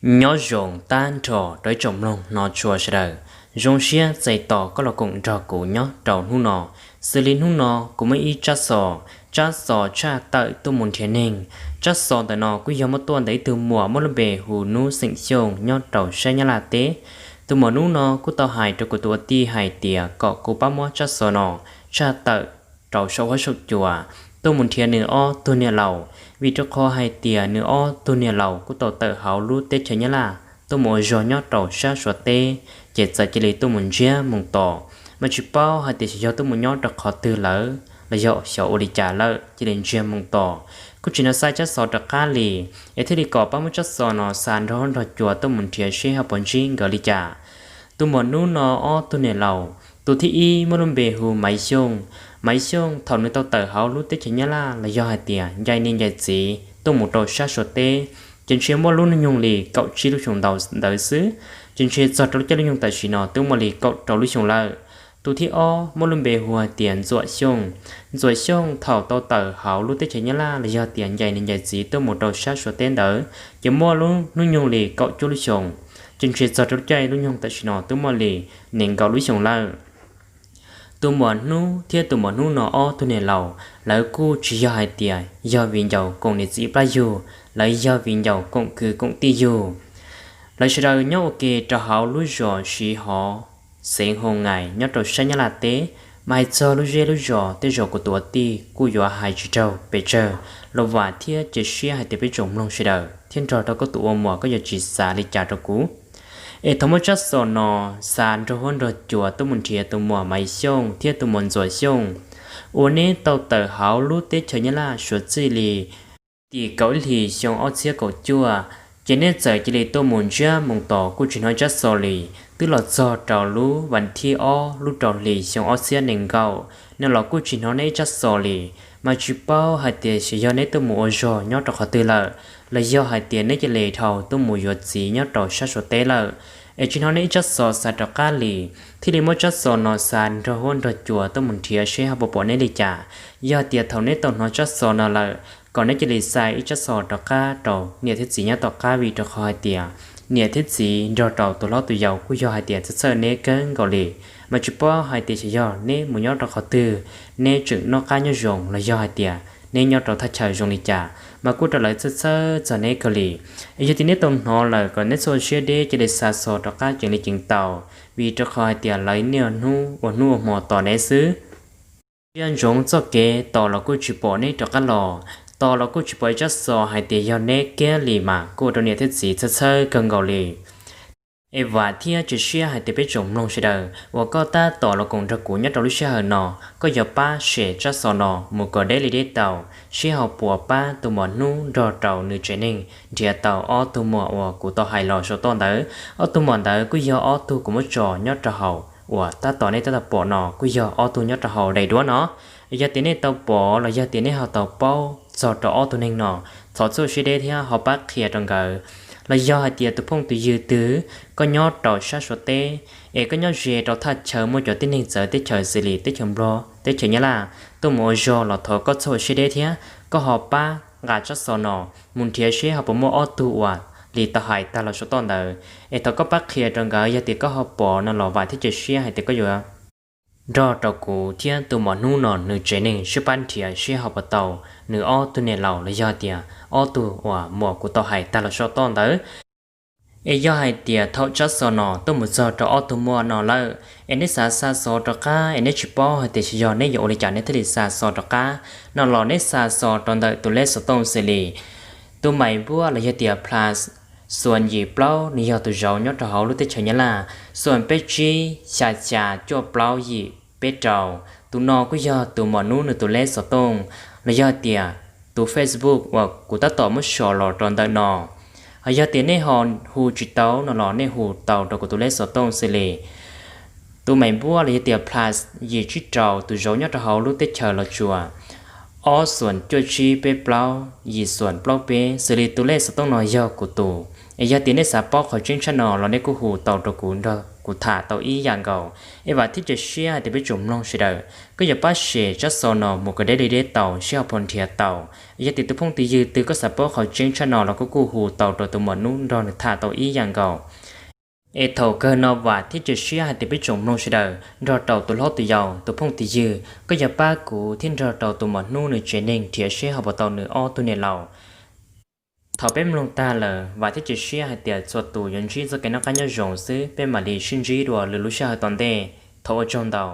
Nyob zoo tag nrho rau ib tsoom mloog hnov tshua sawv daws. Zoo siab txais tos koj los koom nrog kuv nyob rau hnub no. Xws li hnub no kuv muaj ib tsab xov, tsab xov tshaj tawm tuaj mus nrhiav neeg. Tsab xov ntawm no kuj yog muab tuaj ntawm ib tug muam muaj lub npe hu Nub xeem Xyooj nyob rau sab Nyab Laj teb. Tus muam Nub no kuj tau hais rau kuv tus ua tij hais tias kom kuv pab muab tsab xov no tshaj tawm rau saum huab saum cua tuaj mus nrhiav nws ob tug niam laus, vim rau qhov hais tias nws ob tug niam laus kuj tau tawm hauv lub teb chaws Nyab Laj tuaj mus ua zog nyob rau sab Suav teb, ces txawm cia li tuaj mus ntsiag mus tos, mas tsis paub hais tias xyov yog tuaj mus nyob rau qhov twg lawm los yog xyov ua li cas lawm cia li ntsiag mus tos. Kuj tsis hnov xa tsab xov rov qab li, es thiaj li kom pab muab tsab xov no xa nrog huab nrog cua tuaj mus nrhiav seb ho puas ntsib nkawd li cas. Tus muam Nub no ob tug niam laus, tus thib ib muaj lub npe hu Maiv Xyooj. Maiv Xyooj thaum nws tau tawm hauv lub teb chaws Nyab Laj los yog hais tias ncaim niam ncaim txiv tuaj mus rau sab Suav teb, ces ntshe muaj lub hnub nyoog li kaum tsib lub xyoos ntawd xwb, ces ntshe txog rau lub caij lub nyoog tam sim no twb muaj li kaum rau lub xyoos lawm. Tus thib ob muaj lub npe hu hais tias Ntxuam Xyooj. Ntxuam Xyooj thaum tau tawm hauv lub teb chaws Nyab Laj los yog tias ncaim niam ncaim txiv tuaj mus rau sab Suav teb ntawd, ces muaj lub hnub nyoog li kaum cuaj lub xyoos, ces ntshe txog rau lub caij lub nyoog tam sim no twb muaj li nees nkaum lub xyoos lawm. Tus muam Nub thiab tus muam Nub no ob tug niam laus, lawv kuj tsis yog hais tias yog viv ncaus koom niam txiv ib plab yug, lawv yog viv ncaus koom kwv koom tij yug. Lawv sawv daws nyob ua ke rau hauv lub zos Siv Hov, xeev Hoo Ngais nyob rau sab Nyab Laj teb, mas hais txog lub zej lub zos tej zaum kuv tus ua tij kuj yuav hais tsis raug pes tsawg, los vam thiab cia siab hais tias peb tsoom mloog sawv daws thiab nrog rau koj tus ua muam koj yuav tsis xav li cas rau kuv. Es thaum muab tsab xov no xa nrog huab nrog cua tuaj mus nrhiav tus muam Maiv Xyooj thiab tus muam Ntxuam Xyooj uas neb tau tawm hauv lub teb chaws Nyab Laj suav txij li tim kaum ib hlis xyoo ob txhiab kaum cuaj, ces neb txawm cia li tuaj mus ntsiab mus tos kuj tsis hnov tsab xov li. Twb los txog rau lub vas thib ob lub rau hlis xyoo ob txhiab nees nkaum no los kuj tsis hnov neb ib tsab xov li. Mas tsis paub hais tias xyov yog neb tuaj mus ua zog nyob rau qhov twg lawm, los yog hais tias neb cia li dhau tuaj mus yuav txiv nyob rau sab Suav teb lawm, es tsis hnov neb ib tsab xov xa rov qab li. Thiaj li muab tsab xov no xa nrog huab nrog cua tuaj mus nrhiav seb ho puas pom neb li cas. Yog tias thaum neb tau hnov tsab xov no lawm, kom neb cia li xa ib tsab xov rov qab rau niam thiab txiv nyob tom qab, vim rau qhov hais tias niam thiab txiv nrog rau tus hlob tus yau kuj yog hais tias txhawj txhawj neb kawg nkaus li. Mas tsis paub hais tias xyov yog neb mus nyob rau qhov twg, neb tseem noj qab nyob zoo los yog hais tias neb nyob rau thaj chaw zoo li cas, mas kuj rau lawv txhawj txhawj txog neb kawg li. Es yog tias neb tau hnov lawm kom neb txhob ua siab deb, cia li xa xov rov qab ceev li ceev tau, vim rau qhov hais tias lawv niaj hnub ua hnub ua hmo tos neb xwb. Ntsia ntsoov txoj kev tos los kuj tsis pom neb rov qab los, tos los kuj tsis pom ib tsab xov hais tias yog neb kiag li, mas kuj ua rau niam thiab txiv txhawj txhawj kawg nkaus li. Es vam thiab cia siab hais tias peb tsoom mloog sawv daws uas koj tab tom los koom nrog kuv nyob rau lub sij hawm no, koj yuav pab share tsab xov no mus kom deb li deb tau, seb ho puas pab tus muam Hnub nrog rau nws tsev neeg nrhiav tau ob tug muam uas kuv tau hais los saum toj ntawd. Ob tug muam ntawd kuj yog ob tug kuv muab tso nyob rau hauv uas tab tom nej tab tom pom no, kuj yog ob tug nyob rau hauv daim duab no. Yog tias nej tau pom los yog tias nej ho tau paub txog rau ob tug neeg no, thov txhob siab deb thiab ho pab qhia rau nkawd. Los yog hais tias tus phooj tus ywg twg koj nyob rau sab Suav teb, es koj nyob ze rau thaj chaw muaj cov tib neeg txawv teb chaws xws li teb chaws Nplog, teb chaws Nyab Laj tuaj mus ua zog los thov koj txhob siab deb thiab koj ho pab nqa tsab xov no mus nrhiav seb ho puas muaj ob tug uas li tau hais tag los saum toj ntawd. Es thov koj pab qhia rau nkawd, yog tias koj ho pom no los vam thiab cia siab hais tias koj yuav nrog rau kuv thiab tus muam Hnub no nws tsev neeg sib pab nrhiav seb ho puas tau nws ob tug niam laus los yog tias ob tug uas muam kuv tau hais tag los saum toj ntawd. Es yog hais tias thaum tsab xov no tuaj mus txog rau ob tug muam no lawm, es neb xav xa xov rov qab es neb tsis paub hais tias yog neb yuav ua li cas neb thiaj li xa xov rov qab no los neb xa xov rau ntawm tus lej xov tooj xws li tus maim npuab los yog tias plus xuas yim plaub, nws yog tus zauv nyob rau hauv lub teb chaws Nyab Laj, xuas peb tsib xya xya cuaj plaub yim peb rau. Tus no kuj yog tus muam Hnub nws tus lej xov tooj los yog tias tus Facebook uas kuv tab tom muab so los rau ntawm no. Yog tias nej ho hu tsis tau no los nej hu tau rau kuv tus lej xov tooj xws li tus maim npuab los yog tias plus yim tsib rau, tus zauv nyob rau hauv lub teb chaws Los Tsuas, ob xuas cuaj tsib peb plaub yim xuas plaub peb, xws li tus lej xov tooj no yog kuv tus. Es yog tias nej xav paub qhov tseeb tshaj no los nej kuj hu tau rau kuv nrog kuv tham tau ib yam nkaus. Es vam thiab cia siab hais tias peb tsoom mloog sawv daws koj yuav pab share tsab xov no mus kom deb li deb tau seb ho puas nrhiav tau. Yog tias tus phooj ywg twg koj xav paub qhov tseeb tshaj no los koj kuj hu tau rau tus mom nub nrog nws tham tau ib yam nkaus. Es thaum kawg no vam thiab cia siab hais tias peb tsoom mloog sawv daws nrog rau tus hlob tus yau tus phooj ywg koj yuav pab kuv thiab nrog rau tus mom nub nws tsev neeg nrhiav seb ho puas tau nws ob tug niam laus. Thaum peb mloog tag lawm vam thiab cia siab hais tias txhua tus yuav ntsib txoj kev noj qab nyob zoo xwb, peb mam li sib ntsib dua lwm lub sij hawm tom ntej. Thov ua tsaug ntau.